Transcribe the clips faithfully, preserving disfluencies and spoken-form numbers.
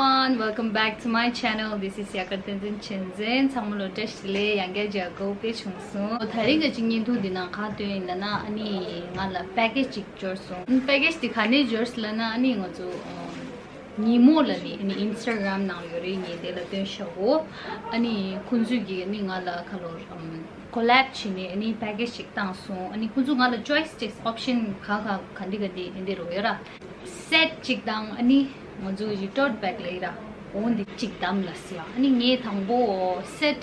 Everyone, welcome back to my channel. This is Yakar Tenzin Chinzin. ཚང་མ་ལ་བཀྲ་ཤིས་བདེ་ལེགས། ཡང་བསྐྱར་མཇལ་དགོས་པའི་བྱུང་སོང་། དེ་རིང་གི་ཅིག་བརྙན་ཐུང་འདི་ནང་གང་སྟོན་ཡིན་ལབ་ན། ཨ་ནི་ང་ལ་པེ་ཀེ་ཇི་ཅིག་འབྱོར་སོང་། ཨ་ནི་པེ་ཀེ་ཇི་འདི་ག་ནས་འབྱོར་སོང་ལབ་ན། ཨ་ནི་ང་ཚོ་ཉི་མོ་ལབ་ནི་ཨ་ནི་ཨིན་སི་ཊ་གྷ་རམ་ནང་ཡོད་རེད། ངས་དེ་ལ་སྟོན་ཤག་གོ། ཨ་ནི་ཁོང་ཚོས་ཀྱིས་ཨ་ནི་ང་ལ་ཁ་ལོ་ཨམ་ཀོ་ལེབ་བྱས་ནས་ཨ་ནི་པེ་ཀེ་ཇི་ཅིག་བཏང་སོང་། ཨ་ནི་ཁོང་ཚོས་ང་ལ་ཅོའི་སི་ཅིག་ཨོབ་ཤན་ག་ག་ག་འདི་ག་འདི་འདི་རུ་ཡོད་ར། སེཊ་ཅིག་དང་ཨ་ནི་ང་ཚོ་གི་ཊོཊ་བེག་ལབ་ཡ་ར། འོ་འདི་ཅིག་བདམས་ལབ་སོང་ཡ། ཨ་ནི་ངས་དང་པོ་སེཊ་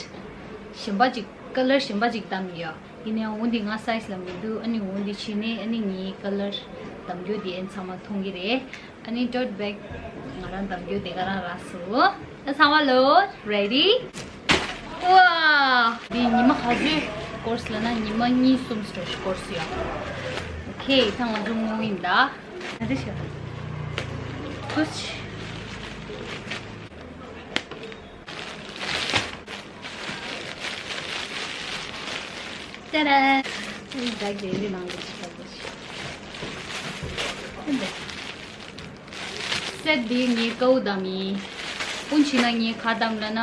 གཞན་པ་ཅིག་ཀ་ལར་གཞན་པ་ཅིག་བདམས་ཡ། ཡིན་ནའང་འོ་འདི་ང་སའི་ཛི་ལ་མི་འདུག་ཨ་ནི་འོ་འདི་བྱས་ནས་ཨ་ནི་ངའི་ཀ་ལར་བདམས་རྒྱུ་དེ་ཨན་ཚང་མ་མཐོང་གི་རེད། ཨ་ནི་ཊོཊ་བེག་ང་རང་བདམས་རྒྱུ་དེ་ག་རང་རག་སོང་། ཨ་ཚང་མ་ལོ་རེ་ཌི། ཝའོ། འདི་ཉི་མ་ག་ཚོད་འགོར་སོང་ལབ་ན། ཉི་མ་གཉིས་གསུམ་ཙམ་ཞིག་འགོར་སོང་ཡ། ཨོ་ཁེ། ད་ང་ཚོ་སྔོན་ཡིན་ད། ང་ཚོ་ཤོག་ཐུགས་རྗེ་ཆེ། ཏེ་རེ། ཨ་ནི་ད་ག་འདི་ནང་གི་ཆ་ལ་ཞིག་ཨ་འདི། སེཊ་འདི་ངས་ཀའུ་བདམས་ཡིན། དཔོན་ཆེ་ན་ངས་ག་བདམས་ལབ་ན།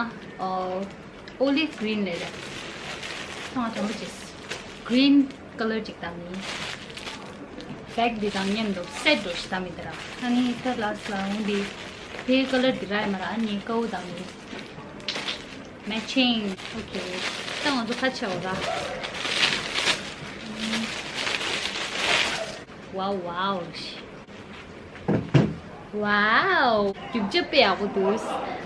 ཨོ། ཨོ་ལིབ་གྷི་རིན་ལབ་རེད། ཚང་མ་དྲང་པོ་བྱས། གྷི་རིན་ཀ་ལར་ཅིག་བདམས་ཡིན། བེག་འདི་དང་མཉམ་དུ་སེཊ་འདྲ་ཞིག་བདམས་ཡིན་ད་ར། ཨ་ནི་ད་ལ་སི་ལ་འོ་འདི་དེའི་ཀ་ལར་འདི་རག་ཡོད་མ་རེད། ཨ་ནི་ཀའུ་བདམས་ཡིན། མེ་ཆིང་། ཨོ་ཁེ། ད་ང་ཚོ་ཁ་ཕྱེ་འོ་ར། ཝའོ་ཝའོ། ཝའོ། རྒྱུ་ཆ་དཔེ་ཡག་པོ་འདུག་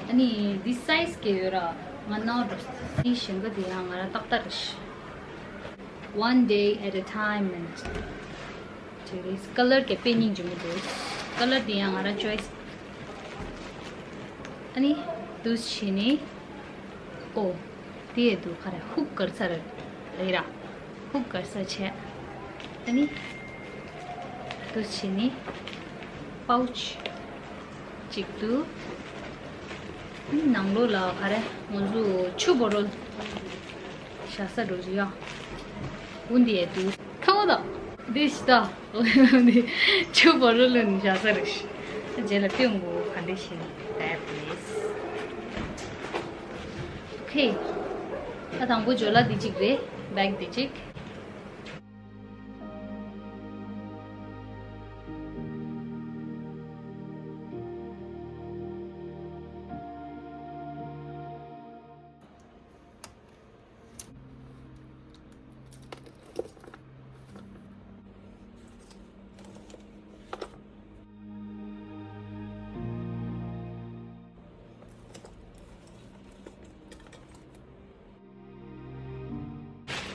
ཨ་ནི་འདི་སའི་ཛི་ག་ཡོད་ར། ང་ནའོ་འགྲོ། འདི་གཞན་པ་འདི་ཡང་ང་རང་ཏག་ཏག་རེད། One day at a time. ཅེ་རེས་ཀ་ལར་གྱི་དཔེ་སྙིང་རྗེ་མོ་འདུག་ཀ་ལར་འདི་ཡང་ང་རང་ཅོའི་སི། ཨ་ནི་འདུག་བྱས་ནས། ཨོ། དེ་ཡས་འདུག་ག་རེ། ཧུག་དཀར་ས་རེད་ར། ཧུག་དཀར་ས་བྱས། ཨ་ནི་འདུག་བྱས་ནས་པའུ་ཆི་གཅིག་འདུག་ཨ་ནི་ནང་ལོགས་ལ་ག་རེ། ང་ཚོ་ཆུ་བོ་རོལ་བཞག་ས་འདྲ་ཅིག་ཡ། འོ་འདི་ཡས་འདུག་ཐང་བ་དང་འདི་ཞིག་ད། འདི་ཆུ་བོ་རོལ་ལ་ནི་བཞག་ས་རེད། རྗེས་ལ་སྟོན་དགོས་ག་འདྲ་ཞིག་བསྡད་པ་རེད། ཨོ་ཁེ། ད་དང་པོ་ཇོ་ལ་འདི་གཅིག་རེད། བེག་འདི་གཅིག་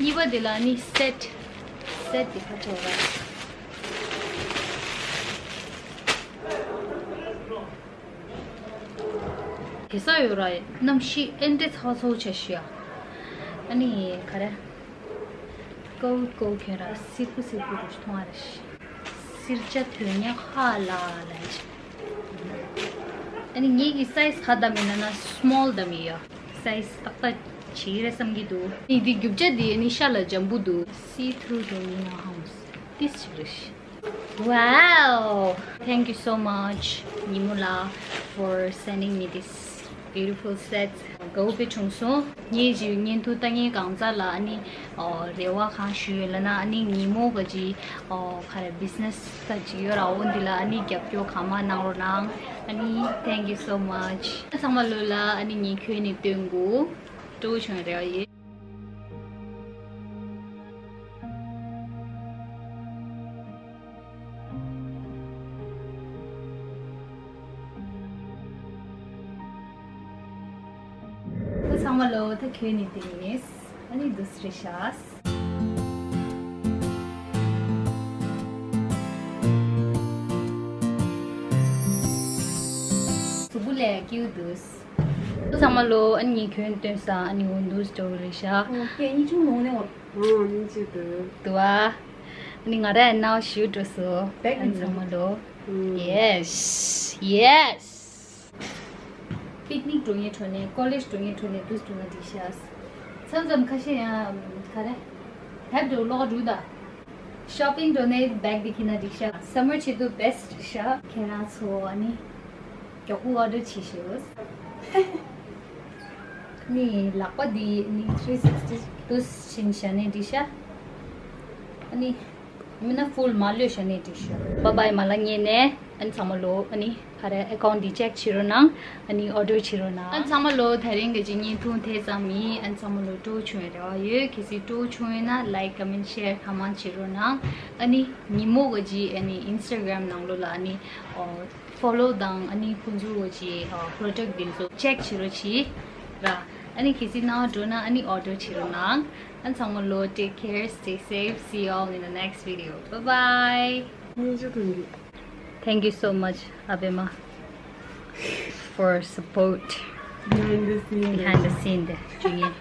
གཉིས་པ་དེ་ལ་ནི་སེཊ། སེཊ་དེ་ཁ་ཕྱོགས་ར། གེ་སར་ཡོད་ར། གནམ་གཤིས་ཨེ་འདྲ་ཚ་ཚ་བོ་ཆགས་ཤག་ཡ། ཨ་ནི་ག་རེ། ཀོ་ཀོ་ཁྱོད་ར་སིར་པོ་སིར་པོ་རུ་མཐོང་བ་རེད། སིར་ཆ་དོན་ཉག་ཧ་ལ་ལ་ཅི། ཨ་ནི་ངེད་ཀྱི་སའི་ཛི་ག་བདམས་ཡིན་ན་ན་སི་མོལ་བདམས་ཡིན་ཡ། སའི་ཛི་ཏག་ཏག་བྱེད་ཀྱི་རེད་བསམ་གྱི་འདུག་ཨ་ནི་འདི་རྒྱུ་ཆ་འདི་ཨ་ནི་ཤ་ལ་འཇམ་པོ་འདུག See through the Nina house. This Wow! Thank you so much, Nimula, for sending me this beautiful set. དགའ་བོ་དཔེ་བྱུང་སོང་། ངའི་ཇི་བརྙན་ཐུང་ལྟ་མཁན་གང་ཚ་ལ་ཨ་ནི་ཨོ་རེ་བ་གང་ཞུ་ཡོད་ལབ་ན། ཨ་ནི་ཉིན་མོ་ག་ཅི་ཨོ་ག་རེ་བི་ཛི་ནེ་སི་ད་ཅི་ཡོད་ར། འོ་འདི་ལ་ཨ་ནི་རྒྱབ་སྐྱོར་གང་མང་གནང་རོགས་གནང་། ཨ་ནི་thank you so much. ཚང་མ་ལོ་ལ་ཨ་ནི་ངས་ཁྱོན་ནས་སྟོན་དགོས། སྤྲོ་བོ་བྱུང་རེ་བ་ཡོད། ཚང་མ་ལོ་ད་ཁྱོན་ནས་དེ་ནས་ཨ་ནི་འདུག་སེ་རེད་ཤག་གཟུགས་པོ་ལས་སྐྱིད་འདུག་ཚང་མ་ལོ། ཨ་ནི་ངས་ཁྱོན་སྟོན་ས་ཨ་ནི་འོ་འདུག་སེ་འགྲོ་གི་རེད་ཤག་ཨོ་ཁེ། གཉིས་ཆུང་ནང་ནས་འོ། ཨོ་གཉིས་ཆུང་འདུག་འདུག་ཨ། ཨ་ནི་ང་ར་ཨ་ནའོ་ཞུ་འགྲོ་སོ། བེག་ཨ་ནི་ཚང་མ་ལོ། ཨུམ། Yes. Yes. པིག་ནིག་འགྲོ་མཁན་ཁྲོད་ནས། ཀོ་ལེཇ་འགྲོ་མཁན་ཁྲོད་ནས་འདུག་སེ་འགྲོ་ན་འགྲིག་ཤག་མཚམས་མཚམས་ཁ་ཤས་ཡང་ག་རེ། ཧེབ་འགྲོ་ལོག་འགྲོ་ད། ཤོ་པིང་འགྲོ་ནས་བེག་འདི་ཁྱེར་ན་འགྲིག་ཤག་སམ་མར་ཆེད་དུ་བེ་སི་ཊི་རེད་ཤག་ཁྱེད་རང་ཚོ་ཨ་ནི། མགྱོགས་པོ་ཨོ་ཌར་བྱེད་ཤོག་ནི་ལག་པ་འདི་ནི་ཐི་རི་སིག་སི་ཊི་དུ་ཕྱིན་བྱ་ནས་འདི་ཤ། ཨ་ནི་མིན་ན་ཕུལ་མ་ལོས་བྱ་ནས་འདི་ཤ། བ་བའི་མ་ལ་ཉེ་ནས་ཨན་ཚང་མ་ལོ་ཨ་ནི་ཕ་ར་ཨེ་ཀའུན་ཊི་འདི་ཅེག་བྱེད་རོགས་གནང་། ཨ་ནི་ཨོ་ཌར་བྱེད་རོགས་གནང་། ཨན་ཚང་མ་ལོ་ད་རིང་གི་ཅི་བརྙན་ཐུང་དེ་ཙམ་ཡིན། ཨན་ཚང་མ་ལོ་སྤྲོ་བྱུང་བའི་རེ་བ་ཡོད། གལ་སྲིད་སྤྲོ་བྱུང་ཡོད་ན་ལའིཀ་ཀོ་མེན་ཊི་ཤེར་ཧ་མ་བྱེད་རོགས་གནང་། ཨ་ནི་ཉིན་མོ་གི་ཅི་ཨ་ནི་ཨིན་སི་ཊ་གྷ་རམ་ནང་ལོ་ལ་ཨ་ནི་ཨོ། ཕོ་ལོ་དང་ཨ་ནི་ཁོང་ཚོའི་ཅི་པོ་རོ་ཌག་འདི་ཚོ་ཅེག་བྱེད་རོགས་གྱིས་ར། ཨ་ནི་གལ་སྲིད་ནང་འགྲོ་ན་ཨ་ནི་ཨོ་ཌར་བྱེད་རོགས་གནང་། ཨ་ཚང་མ་ལོ། Take care, stay safe, see you all in the next video. Bye bye. Thank you so much, Abema, for support. Behind the scene. Behind the scene.